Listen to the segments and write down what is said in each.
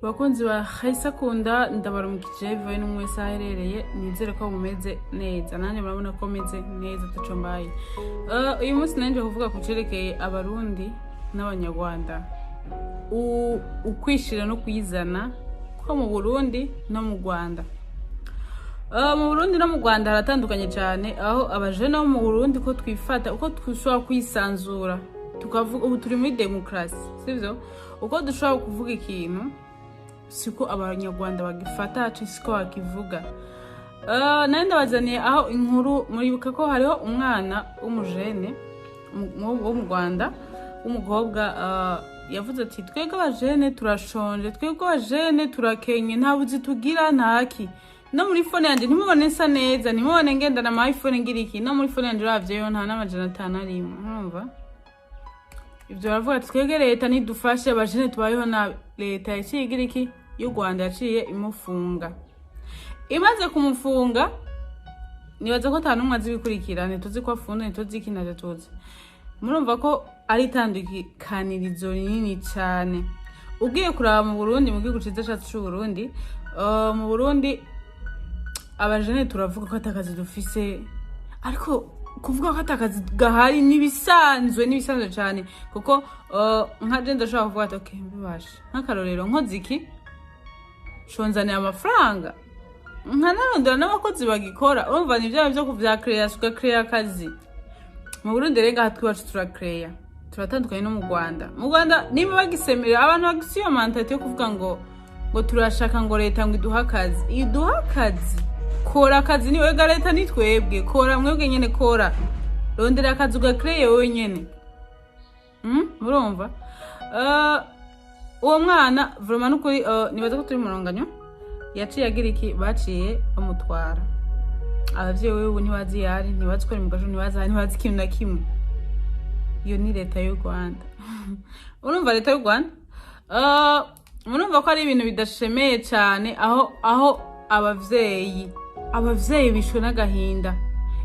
Bakunzi ba Haisakunda, ndabarumukije bivaye n'umwe wese aho aherereye. Nizere ko mumeze neza, nanjye murabona ko meze neza, ataco mbaye. Uyu munsi nanje kuvuga ku cerekeye Abarundi n'Abanyarwanda, ukwishira no kwizana ko mu Burundi no mu Rwanda. Mu Burundi no mu Rwanda haratandukanye cyane, aho abajene bo mu Burundi ko twifata, uko dushobora kwisanzura tukavuga. Ubu turi muri demokarasi, sivyo? Uko dushobora kuvuga ikintu siko Abanyarwanda bagifata, siko bakivuga. Nari ndabazaniye aho inkuru. Muribuka ko hariho umwana w'umujene wo mu Rwanda w'umukobwa, yavuze ati: "Twebwe abajene turashonje, twebwe abajene turakenye, nta buzi tugira, ntaki. No muri phone yanje ntimubone nsa neza, ntimubone ngendana ama iPhone, ngira iki, no muri phone yanje uravyeyo nta n'500 arimwe." Urumva ivyo? Baravuga ati: "Twebwe leta nidufashe, abajene tubayeho nabi." Leta yaciye igira iki y'u Rwanda? Yaciye imufunga. Imaze kumufunga, nibaza ko ata n'umwe azi ibikurikira. Ntituzi ko afunze, ntituzi iki, ntacyo tuzi. Murumva ko ari itandukanirizo rinini cyane. Ugiye kuraba mu Burundi, mu gihugu ciza cacu c'Uburundi, mu Burundi abajene turavuga ko atakazi dufise, ariko kuvuga ko atakazi gahari nibisanzwe, nibisanzwe cyane, kuko nka je ndashobora kuvuga ati: "Okay, mbibashe, nk'akarorero nkoze iki conzanira amafaranga, nkanarondera n'abakozi bagikora." Urumva ni vya vyo kuvya créer, ugakereya akazi. Mu Burundi rero ngaha twiwacu turakereya, turatandukanye no mu Rwanda. Mu Rwanda niba bagisemerera, abantu bagise iyo mentalité yo kuvuga ngo turashaka ngo leta ngo iduhe akazi, iduhe akazi. Kora akazi, ni wega leta, ni twebwe. Kora mwebwe nyene, kora, rondera akazi ugakereye wowe nyene. Murumva uwo mwana vraiment n'ukuri, nibaza ko turi mu ronganyo. Yaciye agira iki? Baciye bamutwara. Abavyeyi wewe ubu ntibazi iyo ari, ntibazi ko ari mu gasho, ntibazi aho, ntibazi ikintu na kimwe. Iyo ni leta y'u Rwanda. Urumva leta y'u Rwanda, murumva ko ari ibintu bidashemeye cyane, aho abavyeyi bishwe n'agahinda,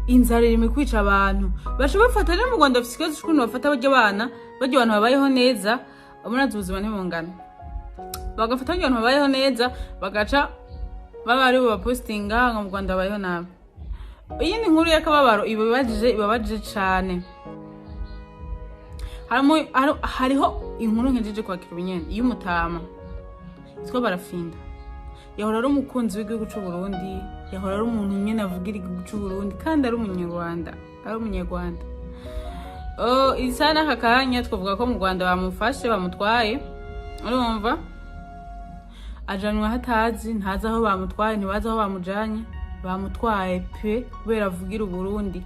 inzara iri mu kwica abantu. Baca bafata rero mu Rwanda bafite ikibazo c'ukuntu bafata barya bana, barya abantu babayeho neza. Murazi ubuzima ntibungana. Bagafata barya abantu babayeho neza, bagaca baba aribo bapostinga ngo mu Rwanda babayeho nabi. Iyi ni inkuru y'akababaro ibabaje, ibabaje cane. Hariho inkuru nkejeje kwakira ubunyene y'umutama yitwa Barafinda. Yahora ari umukunzi w'igihugu c'u Burundi, yahora ari umuntu nyene avugira igihugu c'u Burundi, kandi ari Umunyarwanda, ari Umunyarwanda. Oh, isa n'aka kanya twavuga ko mu Rwanda bamufashe, bamutwaye. Urumva ajanwa aho atazi, ntazi aho bamutwaye, ntibazi aho bamujanye. Bamutwaye pe kubera avugira Uburundi,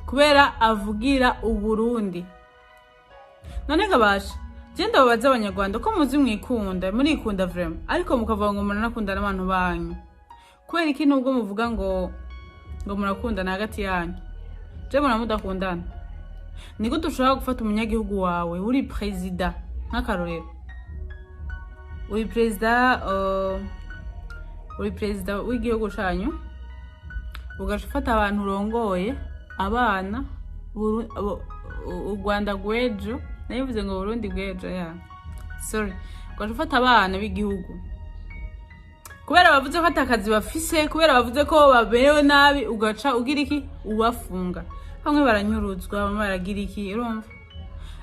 kubera avugira Uburundi. None gabasha je ndababaza, Abanyarwanda ko muzi mwikunda, murikunda vraiment, ariko mukavuga ngo muranakunda n'abantu banyu, kubera iki nubwo muvuga ngo murakundana hagati yanyu, je mura mudakundana? Ni gute ushobora gufata umunyagihugu wawe, uri perezida, nk'akarorero uri perezida, uri perezida w'igihugu canyu, ugaca ufata abantu urongoye, abana u Rwanda rw'ejo, nabivuze ngo Burundi bw'ejo, ya sorry, ugaca ufata abana b'igihugu kubera bavuze ko atakazi bafise, kubera bavuze ko baberewe nabi, ugaca ugira iki? Ubafunga. Bamwe baranyuruzwa, bamwe baragira iki. Urumva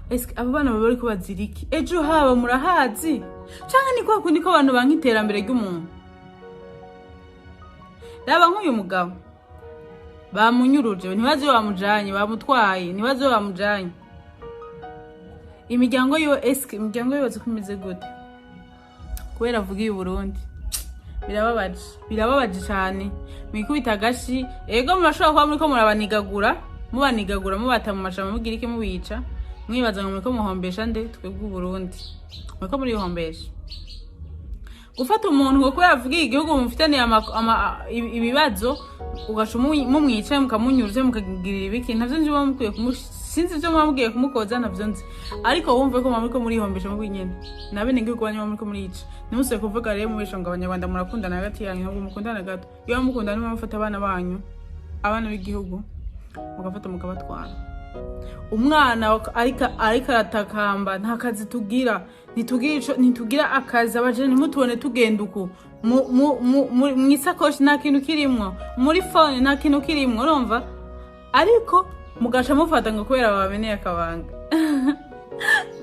eske abo bana baba bariko bazira iki? Ejo habo murahazi? Canke ni kwa kundi ko abantu banka iterambere ry'umuntu? Raba nk'uyu mugabo bamunyuruje, ntibazi iyo bamujanye, bamutwaye, ntibazi iyo bamujanye. Imiryango yiwe, eske imiryango yiwe bazi ko imeze gute kubera avuga iyu Burundi? Birababaje, birababaje cyane. Mwikubita agashi. Ego, murashobora kuba muriko murabanigagura, mubanigagura, mubata mu mashamba, mugira iki, mubica, mwibaza ngo muriko muhombesha nde? Twebwe Uburundi muriko murihombesha. Gufata umuntu ngo kubera avuga igihugu mufitaniye ibibazo, ugaca mumwica, mukamunyuruza, mukagirira ibiki, ntavyo nzi. Muba mukwiye sinzi ivyo muba mugiye kumukoza, ntavyo nzi, ariko wumve ko muba muriko murihombesha mubwo nyene na bene gihugu banyu muba muriko murica. Ntimusubire kuvuga rero mubesha ngo Abanyarwanda murakundana hagati yanyu. Ntabwo mukundana gato. Iyo mukundana, muba mufata abana banyu, abana b'igihugu, mugafata mukabatwara. Umwana ariko aratakamba, nta kazi tugira, ntitugira ico, ntitugira akazi. Abajene ntimutubone tugenda uku mw'isakoshi nta kintu kirimwo, muri phone nta kintu kirimwo. Urumva, ariko mugaca mufata ngo kubera babameneye akabanga.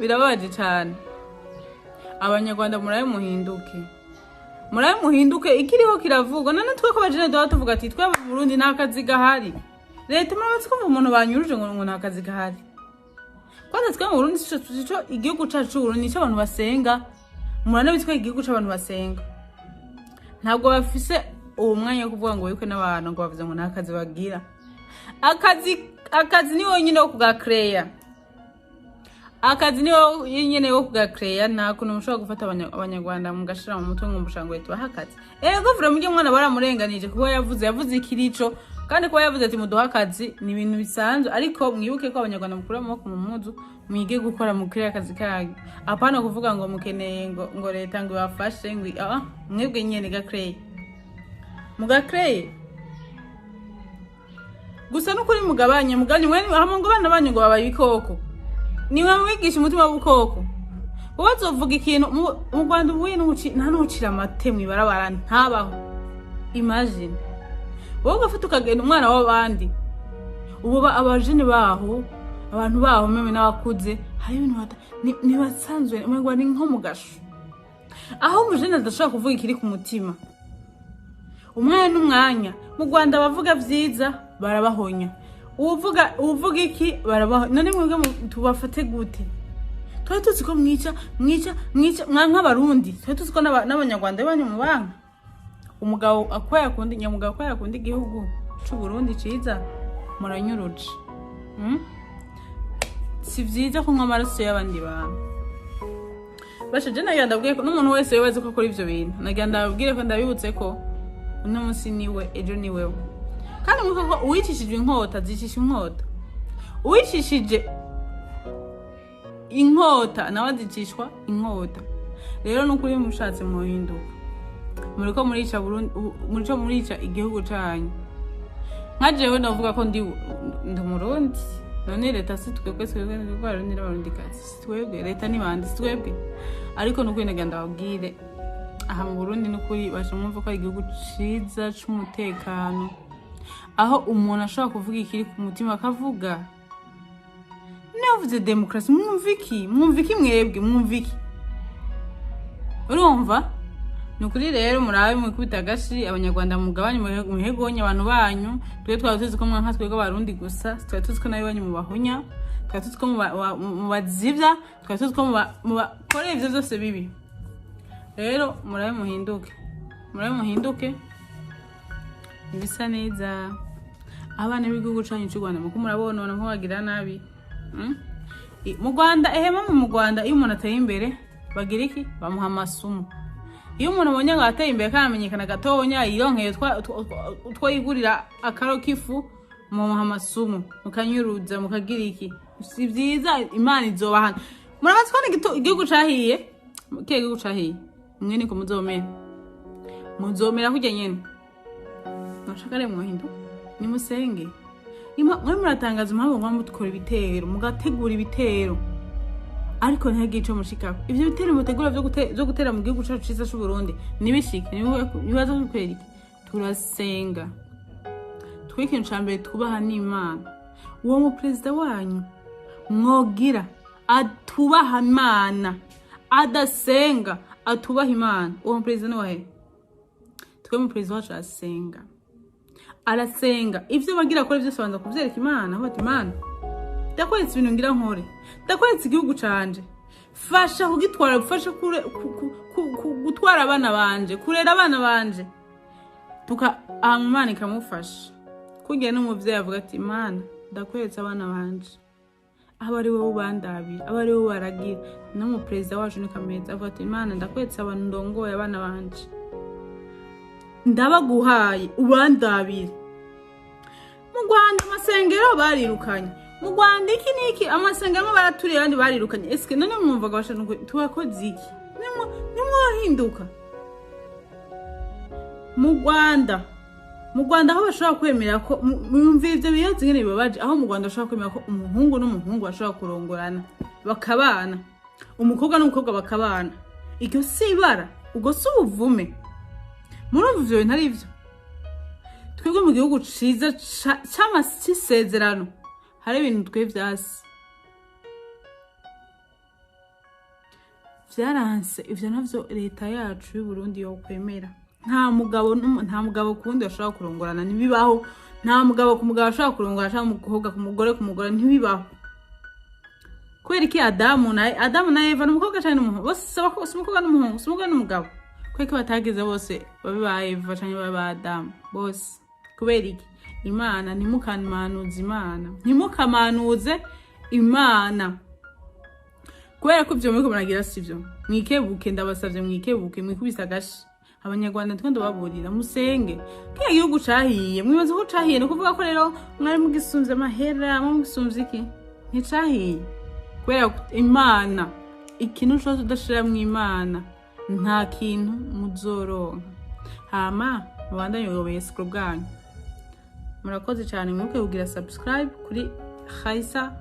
Birababaje cane. Abanyarwanda, murabe muhinduke, murabe muhinduke. Ikiriho kiravugwa. None twe ko abajene duhora tuvuga ati twe mu Burundi nta kazi gahari, leta, murabazi kumva umuntu banyuruje ngo nta kazi gahari. Kwanza twe mu Burundi, sico igihugu cacu c'Uburundi nico abantu basenga. Muranabizi ko igihugu c'abantu basenga, ntabwo bafise uwo mwanya wo kuvuga ngo wikwe n'abantu ngo bavuze ngo nta kazi bagira. Akazi ni wonyine wo kugakereya, akazi ni nyene wo kugakereya. Nta kuntu mushobora gufata Abanyarwanda mugashira mu mutwe ngo mushaka ngo tubahe akazi. Ego, vura mujye mwana baramurenganije kuba yavuze ikirico, kandi kuba yavuze ati muduhe akazi ni ibintu bisanzwe. Ariko mwibuke ko Abanyarwanda mukura amaboko mu mpuzu, mwige gukora, mukire akazi kanyu, apana kuvuga ngo mukeneye ngo leta ngo ibafashe, ngo ah, mwebwe nyene gakreye, mugakreye gusa. N'ukuri mugabanye, mugabanye mwe hamwe ngo abana banyu ngo babaye ibikoko. Niwe mwigisha umutima w'ubukoko, wowe azovuga ikintu mu Rwanda ubuye nta n'ucira amate mw'ibarabara, ntabaho. Imagine wowe ugafata ukagenda umwana w'abandi. Ubu abajene baho, abantu baho, même n'abakuze, hari ibintu ntibasanzwe, umengo ni nko mu gasho aho umujene adashobora kuvuga ikiri ku mutima umwanya n'umwanya. Mu Rwanda abavuga vyiza barabahonya, uwuvuga iki barabahonya. None mwebwe tubafate gute? Twari tuzi ko mwica, mwica, mwica nk'Abarundi. Twari tuzi ko n'Abanyarwanda banyu mu banka umugabo akwa yakunda nyamugabo, ko yakunda igihugu c'Uburundi ciza. Muranyuruje, Si vyiza kunywa amaraso y'abandi bantu. Basha, je nagira ndabwiye ko n'umuntu wese yoba azi ko akora ivyo bintu, nagira ndababwire ko ndabibutse ko uno munsi niwe, ejo ni wewe. Kandi mwibuke ko uwicishijwe inkota azicisha inkota, uwicishije inkota nawe azicishwa inkota. Rero nukuri mushatse muhinduka. Muriko murica Burundi, muriko murica igihugu canyu. Nka jewe ndavuga ko ndi Umurundi. None leta si twebwe? Twebwe Abarundi n'Abarundikazi, si twebwe leta? Ni bande? Si twebwe? Ariko nukuri nagira ndababwire, aha mu Burundi nukuri basha mwumva ko ari igihugu ciza c'umutekano, aho umuntu ashobora kuvuga ikiri ku mutima akavuga. Navuze demokarasi, mwumva iki? Mwumva iki mwebwe? Mwumva iki? Urumva, ni ukuri rero murabe mwikubita agashi. Abanyarwanda, mugabanye, muhegonye abantu banyu. Twe twaba tuzi ko mwanka twebwe Abarundi gusa, twari tuzi ko nawe banyu mubahonya, twari tuzi ko mubazivya, twari tuzi ko mubakorera ivyo vyose bibi. Rero murabe muhinduke, murabe muhinduke. Ibisa neza, abana b'igihugu canyu c'u Rwanda muko murabonona nko bagira nabi, Mu Rwanda, ehema, mu Rwanda iyo umuntu ateye imbere bagira iki? Bamuha amasumu. Iyo umuntu abonye ngo ateye imbere kandi amenyekana gatonya, yironkeye utwo yigurira akaro k'ifu, mumuha amasumu, mukanyuruza, mukagira iki. Si vyiza, Imana izobahana. Murabazi ko igihugu cahiye, kiya gihugu cahiye, mwe niko muzomera, muzomera kurya nyene. Nashaka rero mwohinduka, nimusenge. Mwe muratangaza impamvu muba mutukora ibitero, mugategura ibitero, ariko ntihagire ico mushikako. Ivyo bitero mutegura vyo gutera mu gihugu cacu ciza c'Uburundi nibishike. Nibaza kubera iki? Turasenga. Twe ikintu ca mbere twubaha ni Imana. Uwo muperezida wanyu mwogira atubaha Imana, adasenga, atubaha Imana, uwo muperezida ni wahe? Twe muperezida wacu arasenga, arasenga. Ivyo bagira akora vyose banza kuvyereka Imana. Aho ati: "Imana, ndakweretse ibintu ngira nkore, ndakweretse igihugu canje, fasha kugitwara, fasha gutwara abana banje, kurera abana banje." Tuka hama Imana ikamufasha. Kugira n'umuvyeyi avuga ati: "Imana, ndakweretse abana banje, aba ari wowe ubandabira, aba ari wowe ubaragira." N'umuperezida wacu ni kameza, avuga ati: "Imana, ndakweretse abantu ndongoye, abana banje ndabaguhaye, ubandabire." Mu Rwanda amasengero barirukanye, mu Rwanda iki n'iki, amasengero amwe baraturiye, abandi barirukanye. Eske none mwumvaga bashaka tubakoze iki? Nimwohinduka. Mu Rwanda Mu Rwanda aho bashobora kwemera ko mwumvira ivyo bibazo ingene bibabaje, aho mu Rwanda bashobora kwemera ko umuhungu n'umuhungu bashobora kurongorana bakabana, umukobwa n'umukobwa bakabana, iryo si ibara? Ubwo si ubuvume? Murumva ivyo bintu ari vyo? Twebwe mu gihugu ciza c'isezerano hari ibintu twe vyasi vyaranse. Ivyo navyo leta yacu y'Uburundi yokwemera. Nta mugabo nta mugabo ku wundi bashobora kurongorana, ntibibaho. Nta mugabo ku mugabo ashobora kurongorana canke umukobwa ku mugore ku mugore, ntibibaho. Kubera iki? Adamu na Eva ni umukobwa canke n'umuhungu? Bose si umukobwa n'umuhungu, si umugore n'umugabo. Kubera ko batageze bose babe ba Eva canke babe ba Adamu bose? Kubera iki? Imana, ntimukamanuze Imana, ntimukamanuze Imana, kubera ko ivyo muriko muragira sivyo. Mwikebuke, ndabasavye, mwikebuke, mwikubise agashi. Abanyarwanda ndiko ndababurira, musenge. Kiriya gihugu cahiye, mwibaza ko cahiye? Ni ukuvuga ko rero mwari mugisumvye amahera, mwari mugisumvye iki? Nticahiye kubera Imana. Ikintu cose udashiramwo Imana, nta kintu muzoronka. Hama mubandanye ububesikuro bwanyu. Murakoze cyane. Mwibuke kugira subscribe kuri Khaisa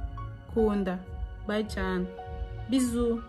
Kunda. Bye cyane, bisous.